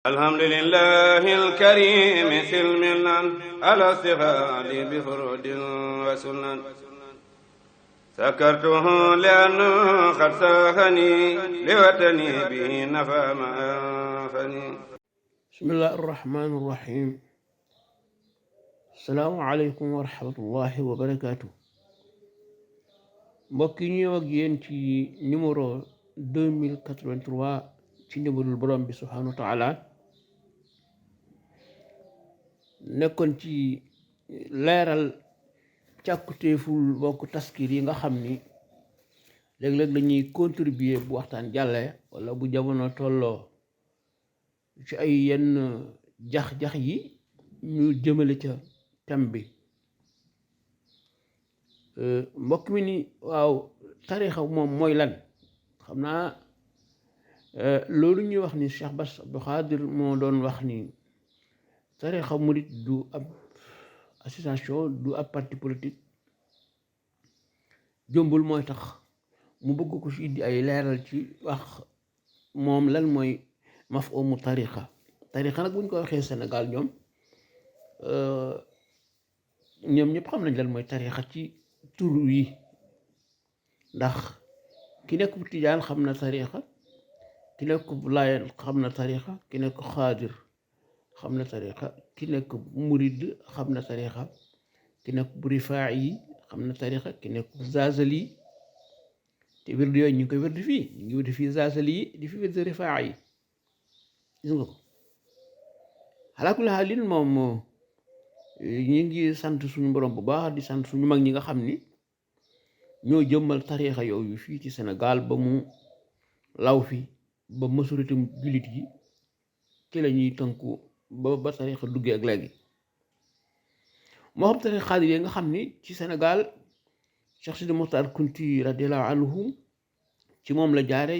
الحمد لله الكريم سلمنا على استغال بفرود وسنن سكرته لأنه قد ساخني لوطني به نفى ما أنفني. بسم الله الرحمن الرحيم. السلام عليكم ورحمة الله وبركاته. mbokk yi ñëw ak yéen ci numéro 2083 ci ndimbalul borom bi subhanahu wa taala nekkoon ci leeral càkkutéeful bokk taskir yi nga xam ni léeg-léeg dañuy contribuer bu waxtaan jàlle wala bu jamono tolloo ci ay yenn jax-jax yi ñu jëmale ca thème bi. mbokk mi ni waaw tarixa moom mooy lan. xam naa loolu ñuy wax ni Cheikh Bass Abdou Khadir moo doon wax ni tarixa murit du ab association du ab parti politique jombul, mooy tax mu bëgg ko ci indi ay leeral ci wax moom lan mooy mafhumu tarixa. tarixa nag bu ñu ko waxee Sénégal ñoom ñëpp xam nañ lan mooy tarixa ci turu yi, ndax ki nekk bu tijaan xam na tarixa, ki nekk bu laayeen xam na tarixa, ki nekk xaadir xam na tarixa, ki nekk murid xam na tarixa, ki nekk bu rifaa yi xam na tarixa, ki nekk bu zazali, te wird yooyu ñu ngi koy wird fii, ñu ngi wird fii zazali yi di fi wird rifaa yi, gis nga ko. alaa kulli haalin moom ñu ngi sant suñu borom bu baax di sant suñu mag ñi nga xam ni ñoo jëmmal tarixa yooyu fii ci Sénégal ba mu law fi ba majorité jullit yi ci la ñuy tënku ba tarixa duggee ak léegi. moo xam tarixa xaadir yi nga xam ni ci Sénégal Cheikh Sidi Mokhtar Kunti radiallahu anhu ci moom la jaare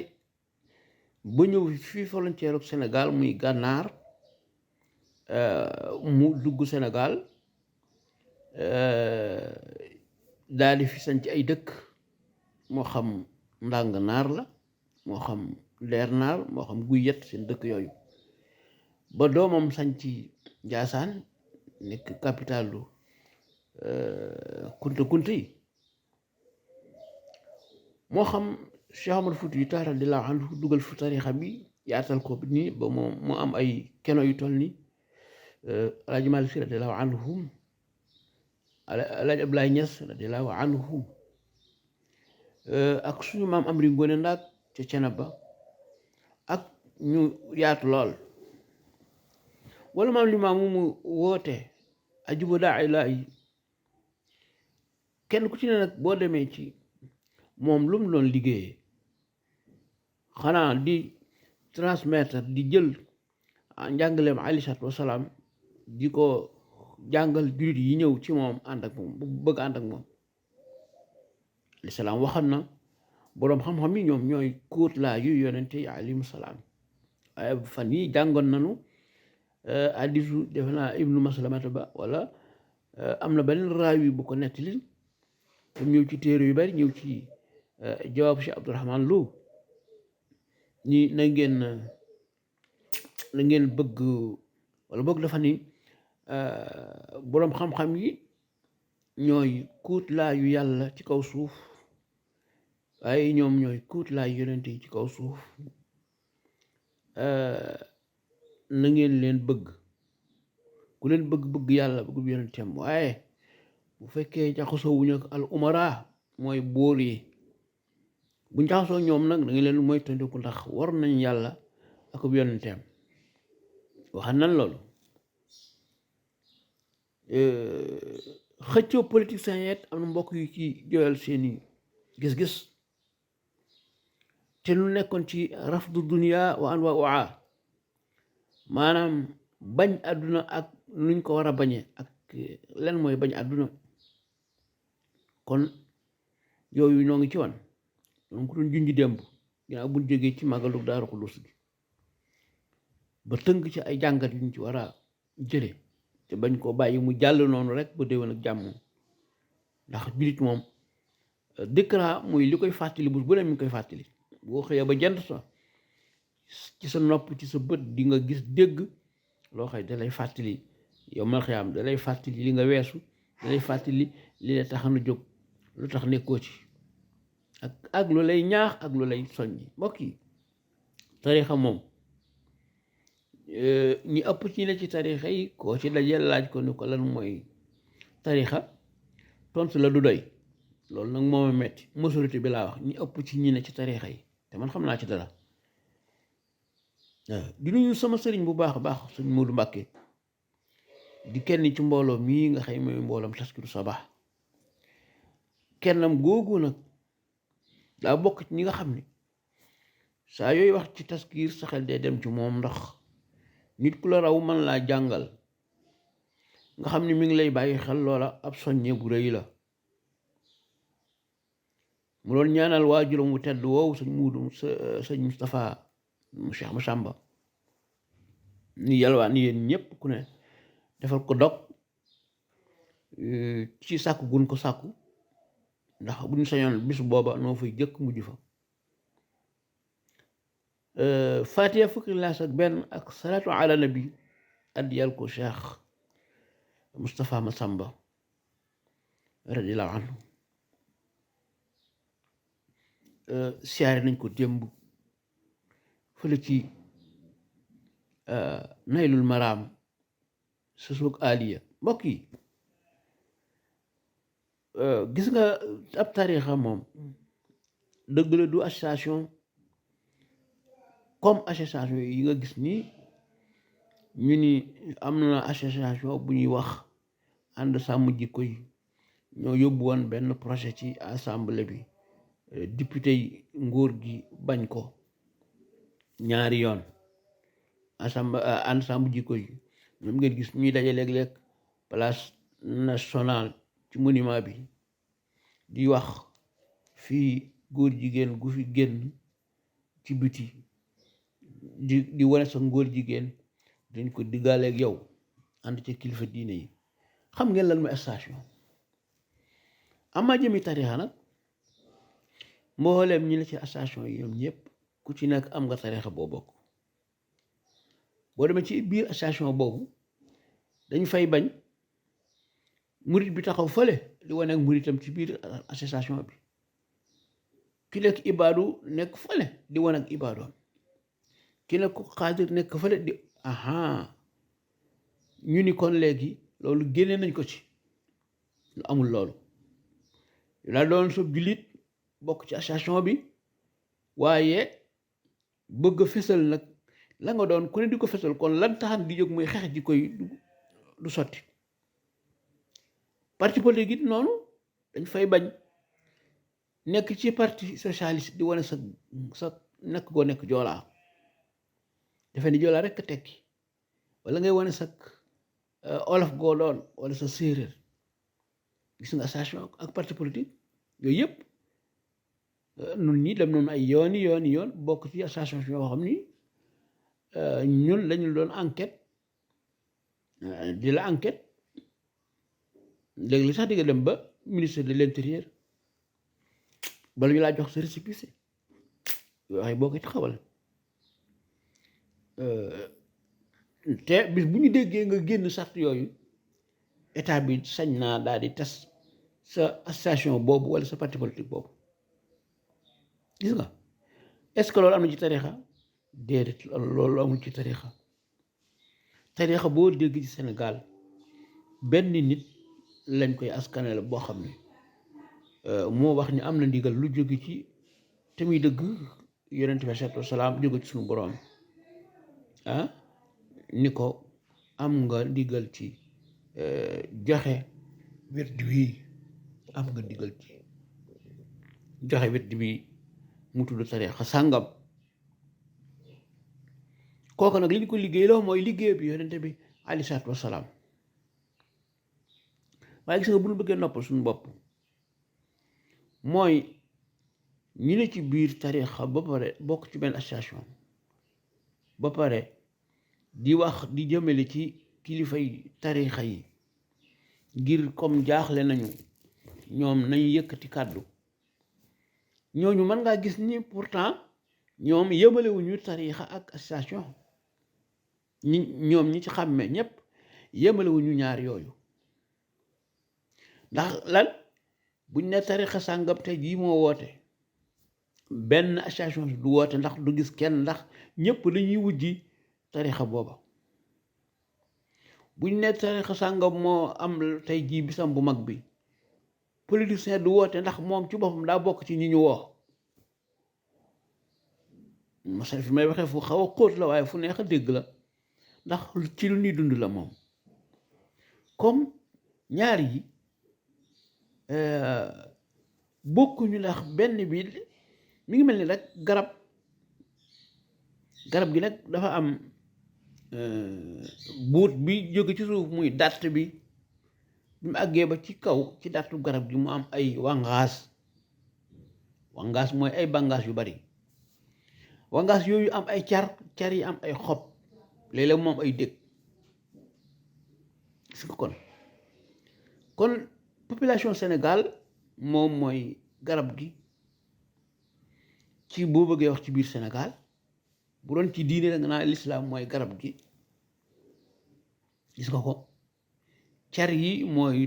ba ñëw fii frontière ak Sénégal muy gànnaar, mu dugg Sénégal daal di fi sanc ay dëkk, moo xam ndàng naar la, moo xam leer naar, moo xam guy yet, seen dëkk yooyu ba doomam sanc Njaasaan nekk capitalu kunta kunta yi. moo xam Cheikh Omar Fouti yu Taal radiyallahu anhu dugal fu tarixa bi yaatal ko nii ba mu am ay keno yu toll ni Alaaji Maalik Si radiyallahu anhum, Alaaji Ablaay Ñas radiyallahu anhum, ak suñu maam Amari Ngoone Ndaak ca Cenaba ak ñu yaatu lool. wala maam Limaamu mu woote ajuba daa ilaahi, kenn ku ci ne nag boo demee ci moom lu mu doon liggéeyee xanaa di transmettre, di jël njàngaleem alayhi salaatu wasalaam di ko jàngal jullit yi ñëw ci moom ànd ak moom bëgg ànd ak moom. lislaam waxam na boroom xam-xam yi ñoom ñooy kóot laa yu yonente yi alayhimu salaam. waaye fan yi jàngoon nanu hadiisu defe naa ibnu maslamata ba wala am na beneen raawi bu ko nettali tam ñëw ci téere yu bari, ñëw ci jawaabu Cheikh Abdourahman Lo ni na ngeen bëgg, wala boog dafa ni boroom xam-xam yi ñooy kuut laa yu yàlla ci kaw suuf, waaye ñoom ñooy kuut laa yu yonente yi ci kaw suuf. na ngeen leen bëgg, ku leen bëgg yàlla bëgg yonenteem. waaye bu fekkee jaxasoo wuñu ak al umara mooy bóor yi, buñ jaxasoo ñoom nag da ngeen leen mooy tondiku, ndax war nañ yàlla ak yonenteem. waxan nan loolu. xëccoo politique sañeet am na mbokk yu ci joyal seeni gis-gis, te lu nekkoon ci rafdu dunia wa anwaa, maanaam bañ àdduna ak nuñ ko war a bañe ak len mooy bañ àdduna. kon yooyu ñoo ngi ci wan ñoo ko doon junj démb ginnaaw buñ jógee ci màggalu Daaru Xudoos gi ba tënk ci ay jàngat yuñ ci war a jële, te bañ koo bàyyi mu jàll noonu rek ba déwén ak jàmm. ndax jullit moom dikra muy li koy fàttali bu ne mi ngi koy fàttali. boo xëyee ba jant sa ci sa nopp ci sa bët di nga gis dégg loo xëy da lay fàttali yow mal xiyaam da lay fàttali li nga weesu da lay fàttali li la tax na jóg lu tax nekkoo ci ak lu lay ñaax ak lu lay soññi. mbokk yi tarixa moom ñi ëpp ci ne ci tarixa yi koo ci dajeel laaj ko ni ko lan mooy tarixa tontu la du doy. loolu nag mooma metti majorité bi laa wax ñi ëpp ci ñi ne ci tarixa yi te man xam naa ci dara. waaw di nuyu sama sëriñ bu baax a baax sëñ Moodu Mbàkke di kenn ci mbooloo mii nga xëy mooy mbooloom Taskiru Sabah. kennam googu nag daa bokk ci ñi nga xam ne saa yooyu wax ci taskir sa xel dee dem ci moom ndax nit ku la raw mën laa jàngal nga xam ne mi ngi lay bàyyi xel loola ab soññe bu rëy la. mu doon ñaanal waajuram wu tedd woowu sëñ Muudu sëñ Moustapha mu Cheikh Massamba ni yalwaan yéen ñépp ku ne defal ko dog ci sàkku gun ko sàkku ndax buñ sañoon bis booba noo fay jëkk mujj fa. Fatiha fukki laas ak benn ak salaatu ala nabi addiyal ko Cheikh Moustapha Massamba radiyallahu anhu. siyaare nañ ko démb fële ci naylul maraam sa suug aliya. mbokk yi gis nga ab tarixa moom dëgg la du association comme association yi nga gis nii ñu ni am na association bu ñuy wax ànd sàmm jikko yi ñoo yóbbu woon benn projet ci assemblée bi député yi nguur gi bañ ko ñaari yoon ànd sàmm jikko yi ñoom ngeen gis ñuy daje léeg-léeg place nationale ci monument bi di wax fii góor jigéen gu fi génn ci biti di wane sa ngóor jigéen dañ ko diggaaleeg yow ànd ca kilifa diine yi. xam ngeen lan mooy station ama jëmi tarixa nag mbooleem ñi la ci station yi ñoom ñëpp ku ci nekk am nga tarixa boo bokk. boo demee ci biir station boobu dañ fay bañ murit bi taxaw fële di wane ak muritam ci biir association bi ki nekk ibaadu nekk fële di wane ak ibaadoon ki nekk xaadir nekk fële di ñu ni kon léegi loolu génne nañ ko ci lu amul loolu daa doon soo jullit bokk ci association bi waaye bëgg a fësal nag la nga doon ku ne di ko fësal kon lan taxan di jóg muy xeex ji koy du sotti. parti politique it noonu dañ fay bañ nekk ci parti socialiste di wane sa nekk goo nekk joolaa defe ni joolaa rekk tekki wala ngay wane sa olof goo doon wala sa séeréer. gis nga association ak parti politique yooyu yëpp nun ñi dem noonu ay yoon bokk ci association yoo xam ni ñun lañu doon enquête di la enquête léegi li sax di nga dem ba ministre de l'intérieur bala ñu laa jox sa récépissé waxee boo ko ci xawal te bis bu ñu déggee nga génn sart yooyu état bi sañ naa daal di tas sa association boobu wala sa parti politique boobu. gis nga est-ce que loolu am na ci tarixa déedéet loolu amul ci tarixa boo dégg ci Sénégal benn nit lañ koy askanale boo xam ne moo wax ni am na ndigal lu jóge ci te muy dëgg yonent bi salaatu wasalaam jóge ci suñu boroom ni ko am nga ndigal ci joxe wird wi am nga ndigal ci joxe wird wi mu tudd tarixa sàngam. kooku nag li ñu ko liggéeyloo mooy liggéey bi yonent bi alayhi salaatu wasalaam. waaye gis nga bu ñu bëggee noppal suñu bopp mooy ñu ne ci biir tarixa ba pare bokk ci benn association ba pare di wax di jëmale ci kilifay tarixa yi ngir comme jaaxle nañu ñoom nañu yëkkati kàddu ñooñu mën ngaa gis ni pourtant ñoom yëmalewuñu tariixa ak association ñoom ñi ci xàmme ñépp yëmalewuñu ñaar yooyu. ndax lan buñ ne tariixa sàngam tey jii moo woote benn association du woote ndax du gis kenn ndax ñépp dañuy wujji tariixa booba. buñ ne tariixa sàngam moo am tey jii bisam bu mag bi politicien du woote ndax moom ci boppam daa bokk ci ñi ñu woo. masal fi may waxee fu xaw a xóot la waaye fu neex a dégg la ndax ci lu ñuy dund la moom. comme ñaar yi bokkuñu ndax benn bi mi ngi mel ni rek garab gi nag dafa am buut bi jóge ci suuf muy dàtt bi mu àggee ba ci kaw ci dàttu garab gi mu am ay wangaas mooy ay bàngaas yu bari. wangaas yooyu am ay car yi am ay xob léeg-léeg moom ay dég gis nga kon population Sénégal moom mooy garab gi ci boo bëggee wax ci biir Sénégal. bu doon ci diine nga naa lislaam mooy garab gi gis nga ko car yi mooy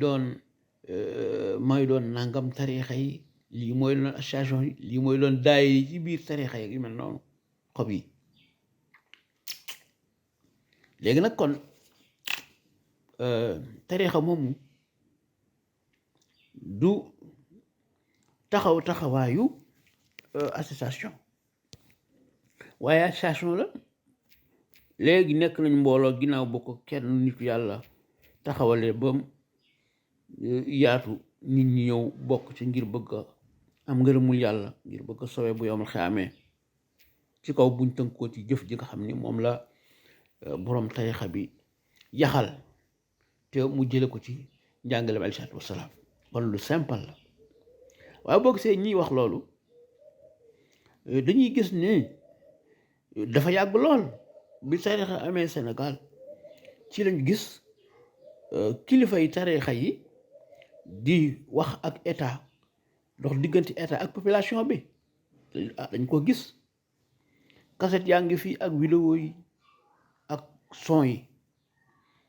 doon nangam tariixa yi lii mooy doon association yi lii mooy doon daay yi ci biir tariixa yi yu mel noonu xob yi. léegi nag kon tariixa moomu du taxawaayu association waaye association la léegi nekk nañ mbooloo ginnaaw bokk kenn nitu yàlla taxawalee ba yaatu nit ñi ñëw bokk ci ngir bëgg am ngërëmul yàlla ngir bëgg a sowe bu yomal xaamee ci kaw buñ tënkoo ci jëf ji nga xam ni moom la borom tariixa bi yaxal te mu jële ko ci njàngaleem alayhi salaatu wassalaam. kon lu simple la waaye boo gisee ñiy wax loolu dañuy gis ne dafa yàgg lool bi tariixa amee Sénégal ci lañ gis kilifa yi tariixa yi di wax ak état dox diggante état ak population bi dañ ko gis kaset yaa ngi fi ak vidéo yi ak son yi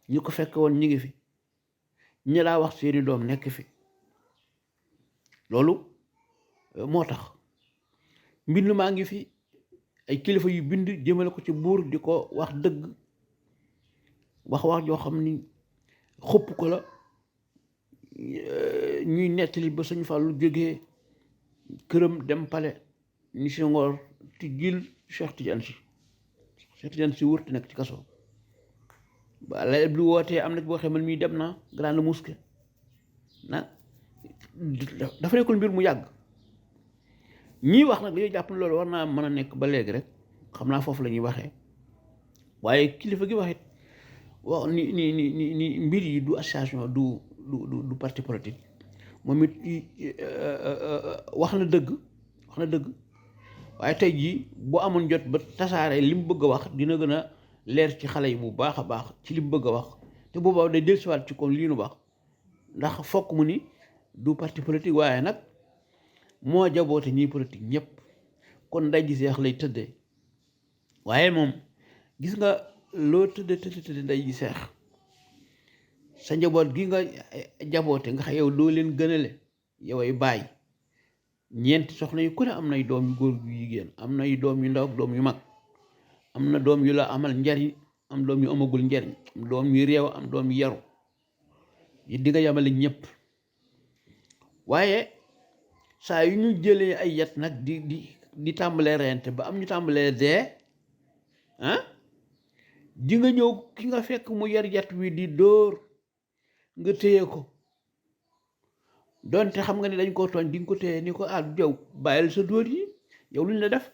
ñu ko fekk woon ñi ngi fi ñi laa wax seeni doom nekk fi. loolu moo tax mbind maa ngi fi ay kilifa yu bind jëmale ko ci buur di ko wax dëgg wax joo xam ni xupp ko la ñuy nettali ba Sëñ Fallu jógee këram dem pale ni Senghor ti jil Cheikh Tidiane si wërti nekk ci kaso ba la bi wootee am na boo xam ne mii dem naa grande mosquée dafa nekkul mbir mu yàgg ñii wax nag dañoo jàpp ne loolu war naa mën a nekk ba léegi rek xam naa foofu la ñuy waxee waaye kilifa gi waxit wax ni mbir yi du association du parti politique moom it wax na dëgg waaye tey jii bu amoon jot ba tasaare li mu bëgg a wax dina gën a leer ci xale yi bu baax a baax ci li mu bëgg a wax te boobaa day dellusiwaat ci kon lii nu wax ndax fokk mu ni du parti politique waaye nag moo jaboote ñiy politique ñëpp kon nday ji seex lay tëddee waaye moom gis nga loo tëdde nday ji seex sa njaboot gi nga jaboote nga xam yow doo leen gënale yow ay baay ñeenti soxna yu ku ne am nay doom yu góor yu jigéen am nay doom yu ndaw ak doom yu mag am na doom yu la amal njariñ am doom yu amagul njariñ am doom yu réew am doom yu yaru yi di nga yamale ñëpp waaye saa yu ñu jëlee ay yat nag di tàmbalee reyante ba am ñu tàmbalee dee di nga ñëw ki nga fekk mu yar yat wi di dóor nga téye ko donte xam nga ne dañ koo tooñ di nga ko téye ni ko yow bàyyil sa dóor yi yow luñ la def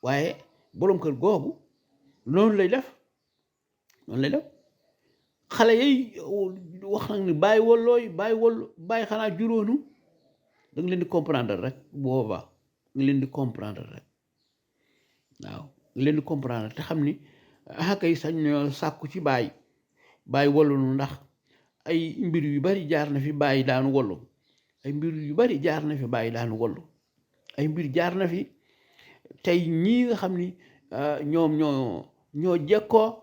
waaye boroom kër googu noonu lay def xale yay wax nag ni bàyyi xanaa juróonu da nga leen di comprendre rek boobaa nga leen di comprendre rek waaw nga leen di comprendre te xam ni kay sañ ñoo sàkku ci bàyyi wallunu ndax ay mbir yu bari jaar na fi bàyyi daanu wallu ay mbir yu bari jaar na fi bàyyi daanu wallu ay mbir jaar na fi tey ñii nga xam ni ñoom ñoo jekkoo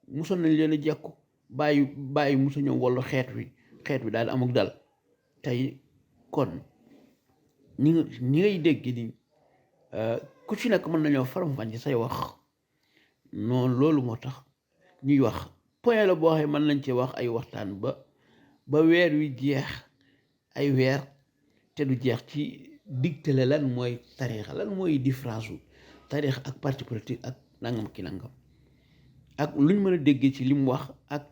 musoon nañ leen a jekku bàyyi musa ñëw wallu xeet wi daal amuk dal tey kon ñi ngay dégg ni ku ci nekk mën nañoo faram-fàcce say wax noonu loolu moo tax ñuy wax point la boo xam mën nañ ci wax ay waxtaan ba weer wi jeex ay weer te du jeex ci digtale lan mooy tariixa lan mooy différence u tariixa ak parti politique ak nangam ki nangam ak luñ mën a déggee ci li mu wax ak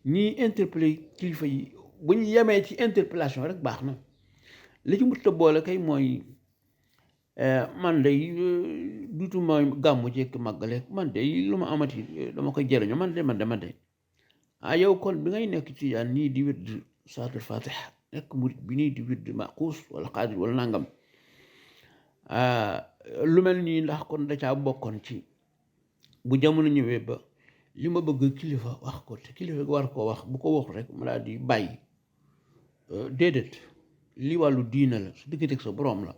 ñiy interpellé kilifa yi bu ñu yemee ci interpellation rek baax na li ci mut a boole kay mooy man day dutuma gàmmu jekk màggale man day lu ma amati dama koy jëriñoo man de yow kon bi ngay nekk ci yaan nii di wird salaatul fatiha nekk murit bi nii di wird maquus wala xaadir wala nangam lu mel nii ndax kon da caa bokkoon ci bu jamono ñëwee ba li ma bëgg kilifa wax ko te kilifa war koo wax bu ko wax rek ma daal di bàyyi déedéet li wàllu diina la su diggante ak sa boroom la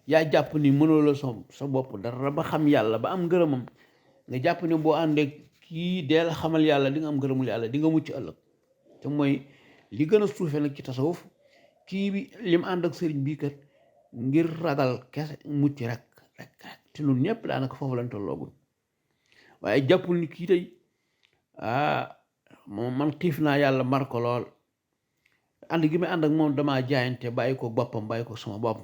yaa jàpp ni mënoo la sa bopp dara ba xam yàlla ba am ngërëmam nga jàpp ni boo àndee kii deel xamal yàlla di nga am ngërëmul yàlla di nga mucc ëllëg te mooy li gën a suufe nag ci tasawuf kii bi lim ànd ak sëriñ bii kat ngir ragal kese mucc rek te ñun ñëpp daanaka foofu lañ tolloogul waaye jàppul ni kii tey moom man xiif naa yàlla mar ko lool ànd gi may ànd ak moom damaa jaayante bàyyi ko boppam bàyyi ko sama bopp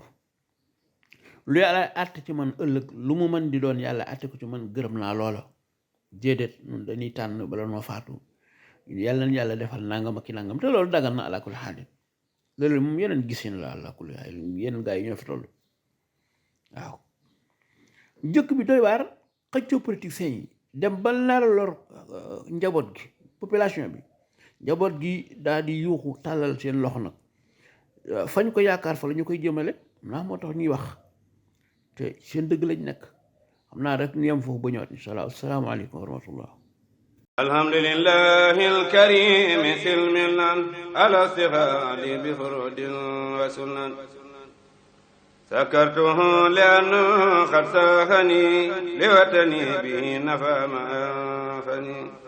lu yàlla àtte ci man ëllëg lu mu mën di doon yàlla àtte ko ci man gërëm naa loola déedéet ñun dañuy tànn bala noo faatu yàlla na yàlla defal nangam ak ki nangam te loolu dagan na ala kulli xaalin loolu moom yeneen gisin la ala kulli xaalin yeneen gaa yi ñoo fi toll waaw njëkk bi doy waar xëccoo politiciens yi dem ba nar a lor njaboot gi population bi njaboot gi daal di yuuxu tàllal seen loxo nag fañ ko yaakaar fa la ñu koy jëmale naa moo tax ñuy wax te seen dëgg lañ nekk xam naa rek ñu yem foofu ba ñëwaat insha allah asalaamaaleykum wa rahmatullah alhamdulillahi alkarimi silmilan ala sihadi bi furudin wa sunan sakartuhu liannu qad sahani liwatani bi nafa ma anfani